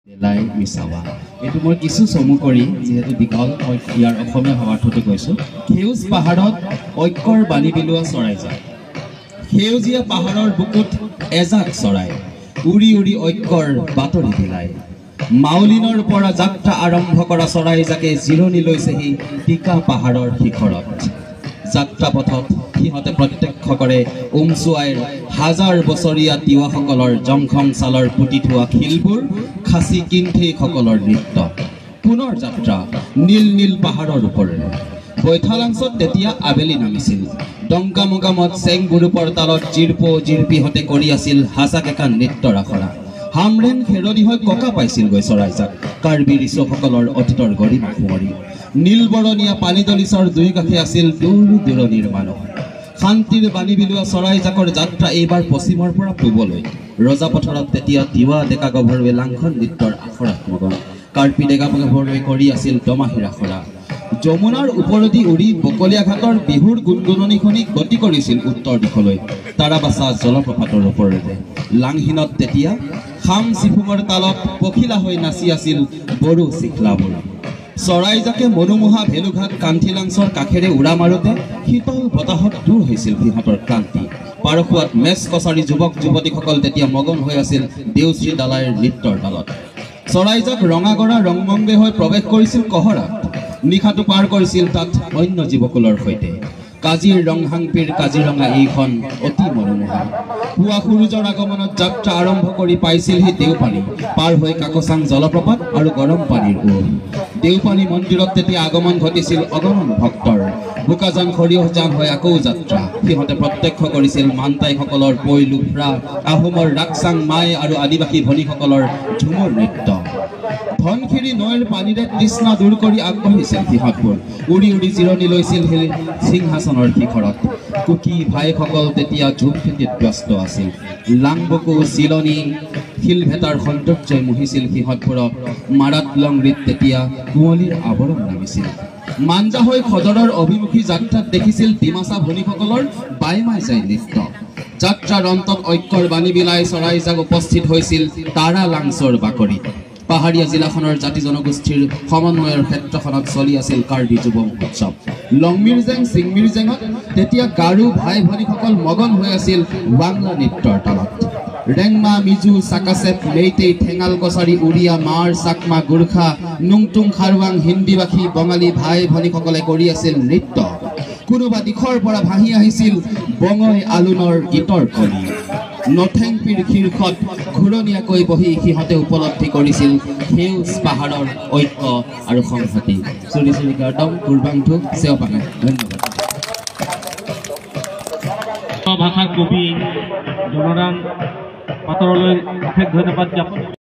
লাই মিছাৱা। এইটো মই কিছু চমু কৰি, যিহেতু দীঘল, মই ইয়াৰ অসমীয়া ভাৱাৰ্থটো কৈছোঁ। সেউজ পাহাৰত ঐক্যৰ বাণী বিলোৱা চৰাইজাক। সেউজীয়া পাহাৰৰ বুকুত এজাক চৰাই উৰি উৰি ঐক্যৰ বাতৰি বিলায়। মাউলিনৰ পৰা যাত্ৰা আৰম্ভ কৰা চৰাইজাকে জিৰণি লৈছেহি টিকা পাহাৰৰ শিখৰত। যাত্ৰা পথত সিহঁতে প্ৰত্যক্ষ কৰে উমচুৱাইৰ হাজাৰ বছৰীয়া তিৱাসকলৰ জংঘং ছালৰ পুতি থোৱা শিলবোৰ, খাচী কিন্থেইসকলৰ নৃত্য। পুনৰ যাত্ৰা নীল নীল পাহাৰৰ ওপৰেৰে। বৈঠালাংছত তেতিয়া আবেলি নামিছিল। ডংকামুকামত চেং বুৰুপৰ তালত জিৰপো জিৰপিহঁতে কৰি আছিল হাচাকেকা নৃত্যৰ আখৰা। হামৰেণ খেৰণি হৈ ককা পাইছিলগৈ চৰাইজাক, কাৰ্বি ৰিচুসকলৰ অতীতৰ গৰিমা সুঁৱৰি। নীলবৰণীয়া পানীদলিচৰ দুই কাষে আছিল দূৰ দূৰণিৰ মানুহ। শান্তিৰ বাণী বিলোৱা চৰাইজাকৰ যাত্ৰা এইবাৰ পশ্চিমৰ পৰা পূবলৈ। ৰজাপথাৰত তেতিয়া তিৱা ডেকা গাভৰুৱে লাংখন নৃত্যৰ আখৰাত মগন। কাৰ্বি ডেকা গাভৰুৱে কৰি আছিল দমাহীৰ আখৰা। যমুনাৰ ওপৰেদি উৰি বকলীয়া ঘাটৰ বিহুৰ গুণগুণনি শুনি গতি কৰিছিল উত্তৰ দিশলৈ, তাৰাবাচা জলপ্ৰপাতৰ ওপৰেৰে। লাংহিনত তেতিয়া খাম চিফুঙৰ তালত পখিলা হৈ নাচি আছিল বড়ো চিখলাবোৰ। চৰাইজাকে মনোমোহা ভেলুঘাট কান্থিলাংচৰ কাষেৰে উৰা মাৰোঁতে শীতল বতাহত দূৰ হৈছিল সিহঁতৰ ক্লান্তি। পাৰখোৱাত মেচ কছাৰী যুৱক যুৱতীসকল তেতিয়া মগন হৈ আছিল দেউশ্ৰী দালাইৰ নৃত্যৰ তালত। চৰাইজাক ৰঙাগড়া ৰংমংবে হৈ প্ৰৱেশ কৰিছিল কহৰাত। নিশাটো পাৰ কৰিছিল তাত অন্য জীৱকুলৰ সৈতে। কাজিৰ ৰংহাংপিৰ কাজিৰঙা এইখন অতি মনোমোহা। পুৱা সূৰুযৰ আগমনত যাত্ৰা আৰম্ভ কৰি পাইছিলহি দেওপানী, পাৰ হৈ কাকচাং জলপ্ৰপাত আৰু গৰম পানীৰ উহ। দেওপানী মন্দিৰত তেতিয়া আগমন ঘটিছিল অগণন ভক্তৰ। বোকাজান সৰিয়হজান হৈ আকৌ যাত্ৰা। সিহঁতে প্ৰত্যক্ষ কৰিছিল মানতাইসকলৰ পৈলুফ্ৰা, আহোমৰ ৰাকচাং মাই আৰু আদিবাসী ভনীসকলৰ ঝুমুৰ নৃত্য। ধনশিৰি নৈৰ পানীৰে তৃষ্ণা দূৰ কৰি আগবাঢ়িছিল সিহঁতবোৰ। উৰি উৰি জিৰণি লৈছিল সেই সিংহাসনৰ শিখৰত। কুকি ভাইসকল তেতিয়া ঝুম খেতিত ব্যস্ত আছিল। লাংবকু চিলনী শিলভেটাৰ সৌন্দৰ্যই মুহিছিল সিহঁতবোৰক। মাৰাত লংৰিত তেতিয়া কুঁৱলীৰ আৱৰণ নামিছিল। মাঞ্জা হৈ সদৰৰ অভিমুখী যাত্ৰাত দেখিছিল ডিমাচা ভনীসকলৰ বাইমাই যায় নৃত্য। যাত্ৰাৰ অন্তত ঐক্যৰ বাণী বিলাই চৰাইজাক উপস্থিত হৈছিল তাৰা লাংচৰ বাকৰিত। পাহাৰীয়া জিলাখনৰ জাতি জনগোষ্ঠীৰ সমন্বয়ৰ ক্ষেত্ৰখনত চলি আছিল কাৰ্বি যুৱ মহোৎসৱ। লংমিৰজেং চিংমিৰজেঙত তেতিয়া গাৰো ভাই ভনীসকল মগন হৈ আছিল ৱাংলা নৃত্যৰ তালত। ৰেংমা মিজু চাকাচেপ মেইটেই ঠেঙাল কছাৰী উৰিয়া মাৰ চাকমা গোৰ্খা নুংটুং খাৰৱাং হিন্দীভাষী বঙালী ভাই ভনীসকলে কৰি আছিল নৃত্য। কোনোবা দিশৰ পৰা ভাহি আহিছিল বঙই আলুনৰ গীতৰ কলি। নথেংপিৰ শীৰ্ষত ঘূৰণীয়াকৈ বহি সিহঁতে উপলব্ধি কৰিছিল সেউজ পাহাৰৰ ঐক্য আৰু সংহতি। চুৰি চুৰি গাৰ্ডম কুৰবাংধু চেওপাঙে। ধন্যবাদ। ভাষাৰ কবি জনৰাম পাতৰলৈ অশেষ ধন্যবাদ জ্ঞাপন।